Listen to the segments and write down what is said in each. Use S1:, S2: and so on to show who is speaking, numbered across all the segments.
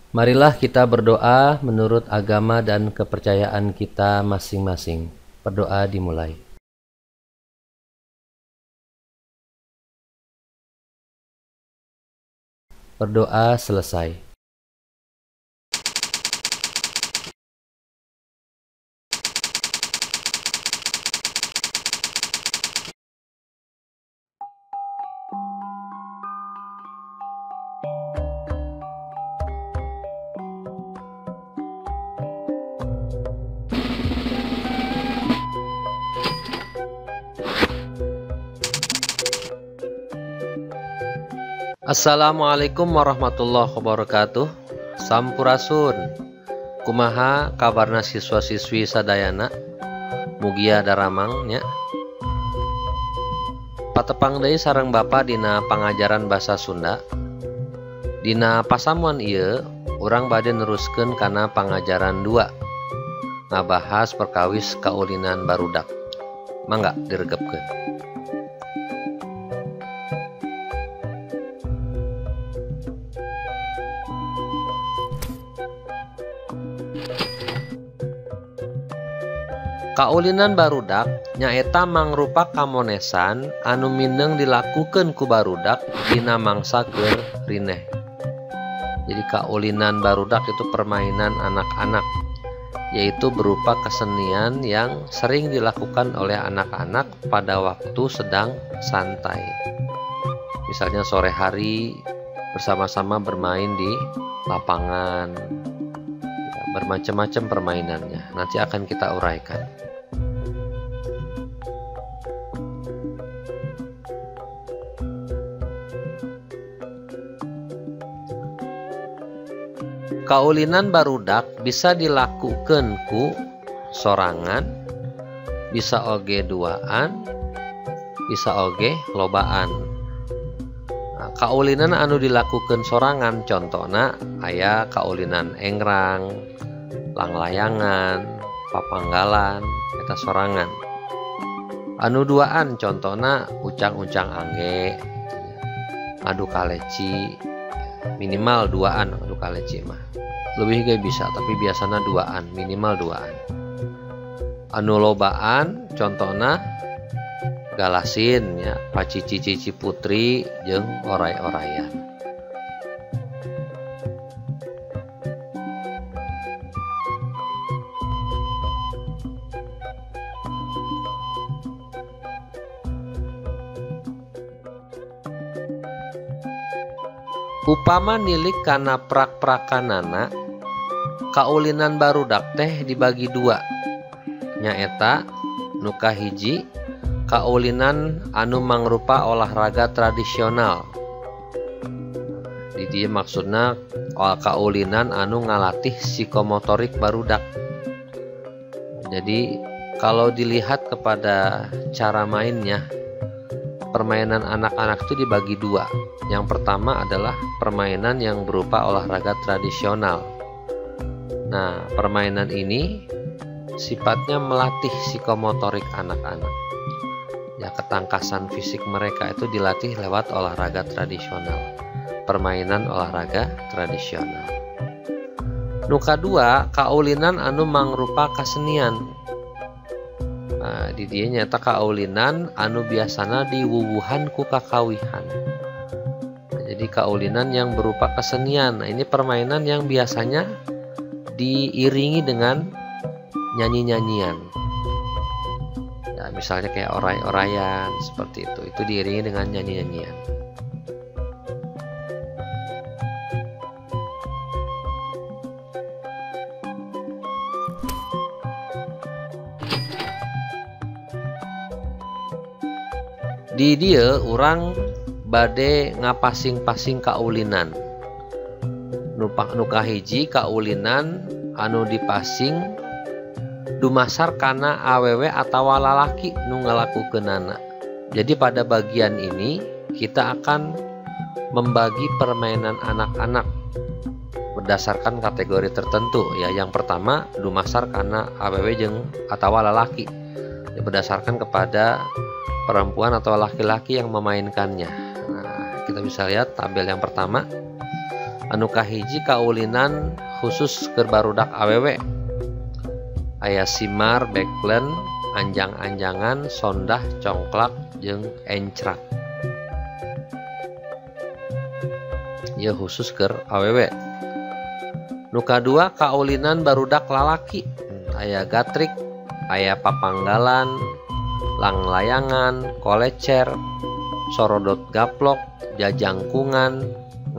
S1: Marilah kita berdoa menurut agama dan kepercayaan kita masing-masing. Berdoa dimulai. Berdoa selesai. Assalamualaikum warahmatullahi wabarakatuh. Sampurasun. Kumaha kabarna siswa-siswi sadayana? Mugia daramang nya. Patepang deui sareng Bapa dina pangajaran basa Sunda. Dina pasamuan ieu urang bade neruskeun kana pangajaran 2. Ngabahas perkawis kaulinan barudak. Mangga diregepkeun. Kaulinan barudak nyaeta mangrupa kamonesan anu mindeng dilakukeun ku barudak dina mangsa keur rineh. Jadi kaulinan barudak itu permainan anak-anak, yaitu berupa kesenian yang sering dilakukan oleh anak-anak pada waktu sedang santai. Misalnya sore hari bersama-sama bermain di lapangan. Bermacam-macam permainannya, nanti akan kita uraikan. Kaulinan barudak bisa dilakukan ku sorangan, bisa oge duaan, bisa oge lobaan. Nah, kaulinan anu dilakukan sorangan contohna aya kaulinan engrang, langlayangan, papanggalan, eta sorangan. Anu duaan contohna ucang-ucang angge, adu kaleci, minimal duaan adu kaleci mah. Lebih ge bisa, tapi biasana duaan, minimal duaan. Anu lobaan contohna galasin ya, pacici-cici putri jeung oray-orayan. Upama nilik kana prak-prakanana, kaulinan barudak teh dibagi dua, nyaeta nu kahiji kaulinan anu mangrupa olahraga tradisional. Di dieu maksudna kaulinan anu ngalatih psikomotorik barudak. Jadi kalau dilihat kepada cara mainnya, permainan anak-anak itu dibagi dua. Yang pertama adalah permainan yang berupa olahraga tradisional. Nah, permainan ini sifatnya melatih psikomotorik anak-anak. Ya, ketangkasan fisik mereka itu dilatih lewat olahraga tradisional, permainan olahraga tradisional. Nu kadua, kaulinan anu mangrupa kasenian. Nah, di dieu nyata kaulinan anu biasana diwuwuhan ku kakawihan. Nah, jadi kaulinan yang berupa kesenian. Nah, ini permainan yang biasanya diiringi dengan nyanyi-nyanyian. Ya, misalnya kayak oray-orayan seperti itu. Itu diiringi dengan nyanyi-nyanyian. Di dieu urang bade ngapasing-pasing kaulinan. Nu kahiji kaulinan anu dipasing dumasar kana awewe atawa lalaki nu ngalakukeunana. Jadi pada bagian ini kita akan membagi permainan anak-anak berdasarkan kategori tertentu ya. Yang pertama dumasar kana awewe jeung atawa lalaki, ya, berdasarkan kepada perempuan atau laki-laki yang memainkannya. Nah, kita bisa lihat tabel yang pertama. Anu kahiji kaulinan khusus keur barudak awewe. Aya simar, beklen, anjang-anjangan, sondah, congklak, jeung encrak. Ieu khusus keur awewe. Nu kadua kaulinan barudak lalaki. Aya gatrik, aya papanggalan, langlayangan, kolecer, sorodot gaplok, jajangkungan,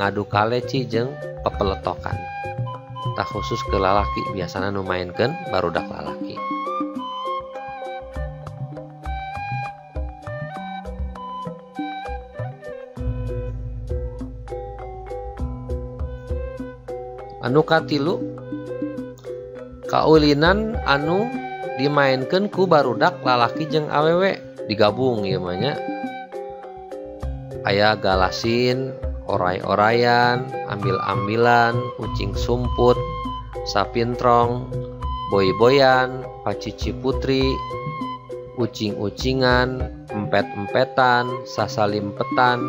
S1: ngadu kaleci jeung pepeletokan. Tah khusus ke lalaki, biasana nu mainkeun barudak lalaki. Anu katilu kaulinan anu dimainkeun ku barudak lalaki jeung awewe digabung ieu mah nya. Aya galasin, oray-orayan, ambil-ambilan, ucing sumput, sapintrong, boy-boyan, pacici putri, ucing-ucingan, empet-empetan, sasalimpetan,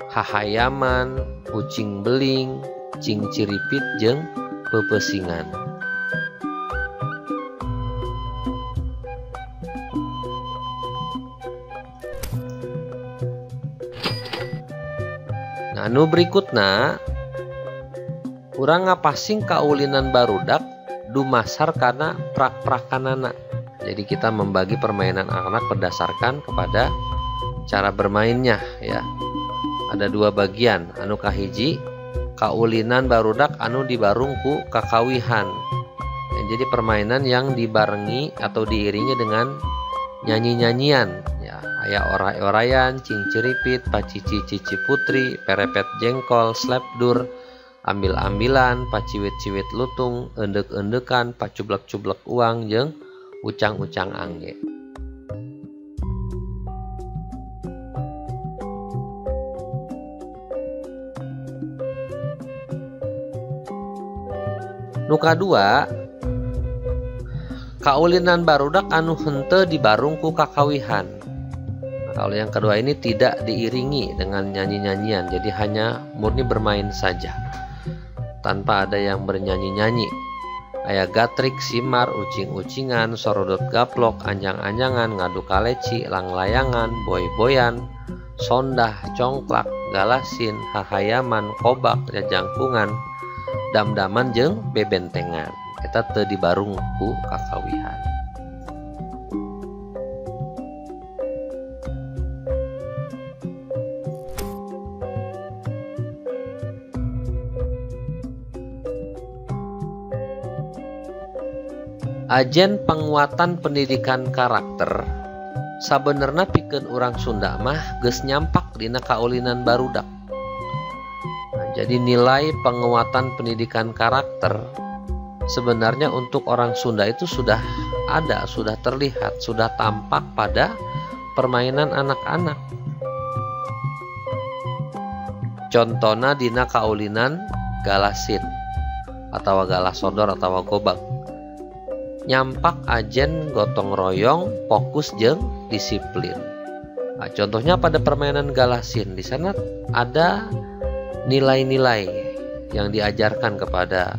S1: hahayaman, ucing beling, cingciripit jeung pepesingan. Nah, anu berikutna urang ngapasing kaulinan barudak dumasar kana prak-prakanana. Jadi kita membagi permainan anak berdasarkan kepada cara bermainnya ya. Ada dua bagian. Anu kahiji kaulinan barudak anu dibarung ku kakawihan. Ya, jadi permainan yang dibarengi atau diiringi dengan nyanyi-nyanyian ya. Aya oray-orayan, cingciripit, pacici cici putri, perepet jengkol, slepdur, ambil-ambilan, paciwit-ciwit lutung, endek-endekan, pacublek-cublek uang jeung ucang-ucang angge. Nu kadua, kaulinan barudak anu henteu dibarung ku kakawihan. Nah, kalau yang kedua ini tidak diiringi dengan nyanyi-nyanyian, jadi hanya murni bermain saja tanpa ada yang bernyanyi-nyanyi. Aya gatrik, simar, ucing-ucingan, sorodot gaplok, anjang-anjangan, ngadu kaleci, langlayangan, boy-boyan, sondah, congklak, galasin, hahayaman, kobak, jajangkungan, damdaman jeung bebentengan. Eta teu dibarung ku kakawihan. Ajen penguatan pendidikan karakter sabenerna pikeun urang Sunda mah geus nyampak dina kaulinan barudak. Nah, jadi nilai penguatan pendidikan karakter sebenarnya untuk orang Sunda itu sudah ada, sudah terlihat, sudah tampak pada permainan anak-anak. Contohna dina kaulinan galasin atau galasodor atau gobak. Nyampak ajen gotong royong, fokus jeung disiplin. Nah, contohnya pada permainan galasin, di sana ada nilai-nilai yang diajarkan kepada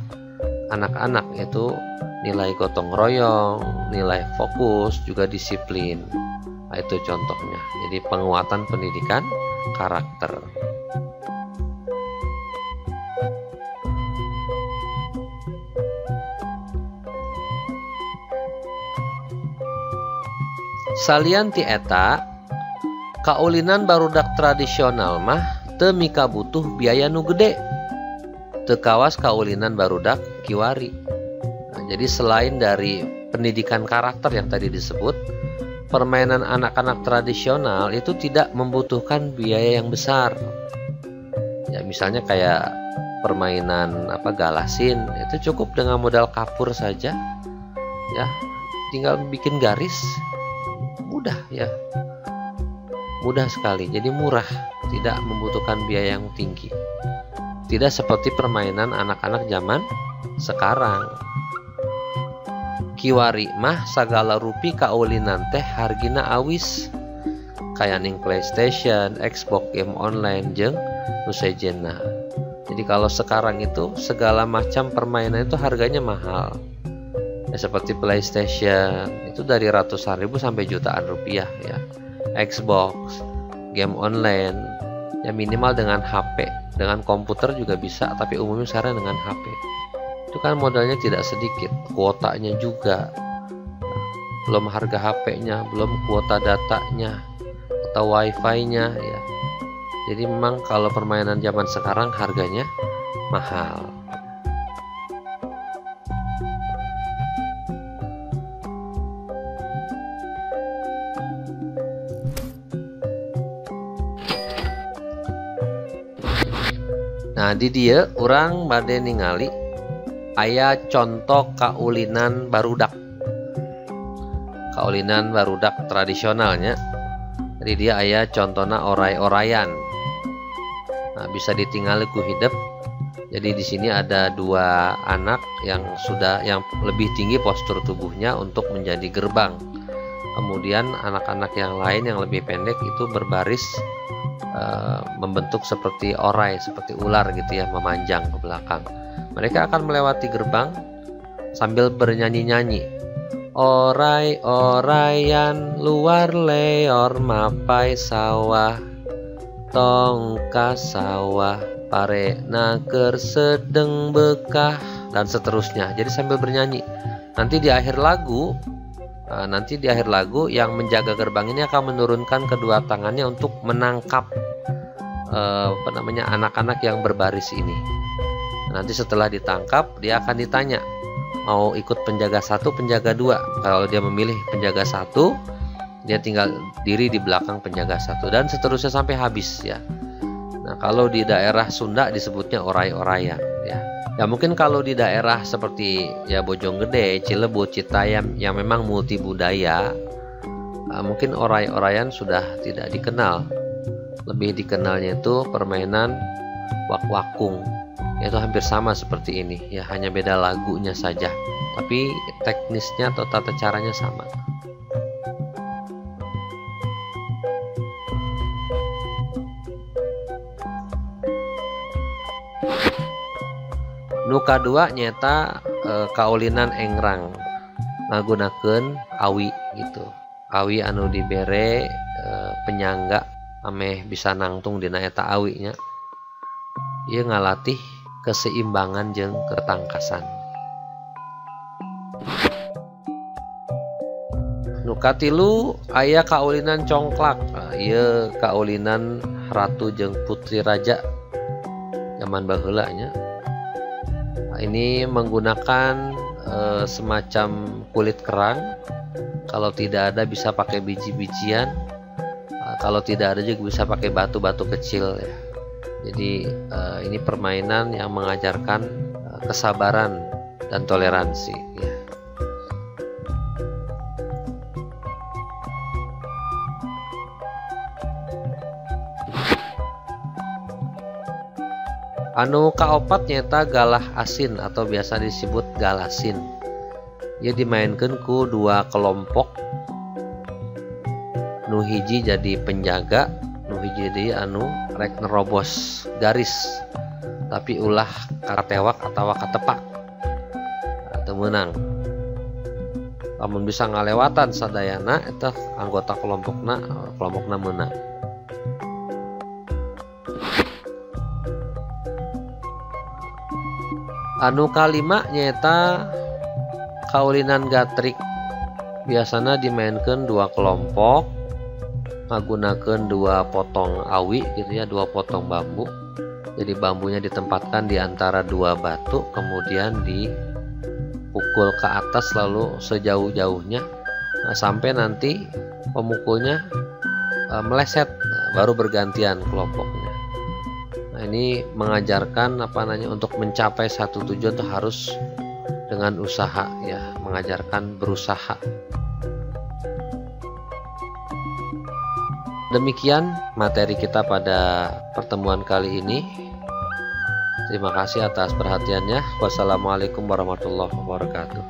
S1: anak-anak, yaitu nilai gotong royong, nilai fokus, juga disiplin. Nah, itu contohnya. Jadi penguatan pendidikan karakter. Salian ti eta, kaulinan barudak tradisional mah teu mikabutuh biaya nu gede. Teu kawas kaulinan barudak kiwari. Nah, jadi selain dari pendidikan karakter yang tadi disebut, permainan anak-anak tradisional itu tidak membutuhkan biaya yang besar. Ya, misalnya kayak permainan galasin itu cukup dengan modal kapur saja. Ya, tinggal bikin garis. Mudah ya, mudah sekali, jadi murah, tidak membutuhkan biaya yang tinggi. Tidak seperti permainan anak-anak zaman sekarang. Kiwari mah sagala rupi kaulinan teh hargina awis, kayak ning PlayStation, Xbox, game online jeung nu sejenna. Jadi kalau sekarang itu segala macam permainan itu harganya mahal. Ya, seperti PlayStation itu dari ratusan ribu sampai jutaan rupiah ya. Xbox, game online, ya minimal dengan HP, dengan komputer juga bisa, tapi umumnya sekarang dengan HP. Itu kan modalnya tidak sedikit, kuotanya juga. Belum harga HP-nya, belum kuota datanya atau wifi-nya ya. Jadi memang kalau permainan zaman sekarang harganya mahal. Nah, di dieu urang bade ningali aya contoh kaulinan barudak. Kaulinan barudak tradisionalnya. Jadi dia aya contohna oray-orayan. Nah, bisa ditinggali ku hidep. Jadi di sini ada dua anak yang lebih tinggi postur tubuhnya untuk menjadi gerbang. Kemudian anak-anak yang lain yang lebih pendek itu berbaris membentuk seperti orai, seperti ular gitu ya, memanjang ke belakang. Mereka akan melewati gerbang sambil bernyanyi-nyanyi. Orai orayan luar leor mapai sawah, tongka sawah pare naker sedeng bekah, dan seterusnya. Jadi sambil bernyanyi. Nanti di akhir lagu, yang menjaga gerbang ini akan menurunkan kedua tangannya untuk menangkap anak-anak yang berbaris ini. Nanti setelah ditangkap, dia akan ditanya mau ikut penjaga satu, penjaga dua. Kalau dia memilih penjaga satu, dia tinggal diri di belakang penjaga satu, dan seterusnya sampai habis ya. Nah, kalau di daerah Sunda disebutnya oray-orayan ya. Ya mungkin kalau di daerah seperti ya Bojonggede, Cilebut, Citayam yang memang multi budaya, mungkin oray-orayan sudah tidak dikenal. Lebih dikenalnya itu permainan wak-wakung. Itu hampir sama seperti ini ya, hanya beda lagunya saja, tapi teknisnya atau tata caranya sama. Nu kadua nyata kaulinan engrang ngagunakeun awi gitu. Awi anu dibere penyangga ameh bisa nangtung dina eta awinya. Ieu ngalatih keseimbangan jeung ketangkasan. Nu katilu aya kaulinan congklak. Nah, ieu kaulinan ratu jeung putri raja zaman baheula nya. Nah, ini menggunakan semacam kulit kerang. Kalau tidak ada bisa pakai biji-bijian. Kalau tidak ada juga bisa pakai batu-batu kecil ya. Jadi ini permainan yang mengajarkan kesabaran dan toleransi ya. Anu kaopat nyata galah asin atau biasa disebut galasin. Ia dimainkan ku dua kelompok. Nu hiji jadi penjaga, nu hiji deui anu rek nerobos garis, tapi ulah katewak atau katepak atau menang. Lamun bisa ngalewatan sadayana eta anggota kelompokna menang. Anu kalima nyata kaulinan gatrik. Biasana dimainkan dua kelompok, ngagunakeun dua potong awi gitu ya, dua potong bambu. Jadi bambunya ditempatkan di antara dua batu, kemudian dipukul ke atas lalu sejauh-jauhnya, nah, sampai nanti pemukulnya meleset, nah, baru bergantian kelompoknya. Nah, ini mengajarkan untuk mencapai satu tujuan tuh harus dengan usaha ya, mengajarkan berusaha. Demikian materi kita pada pertemuan kali ini. Terima kasih atas perhatiannya. Wassalamualaikum warahmatullahi wabarakatuh.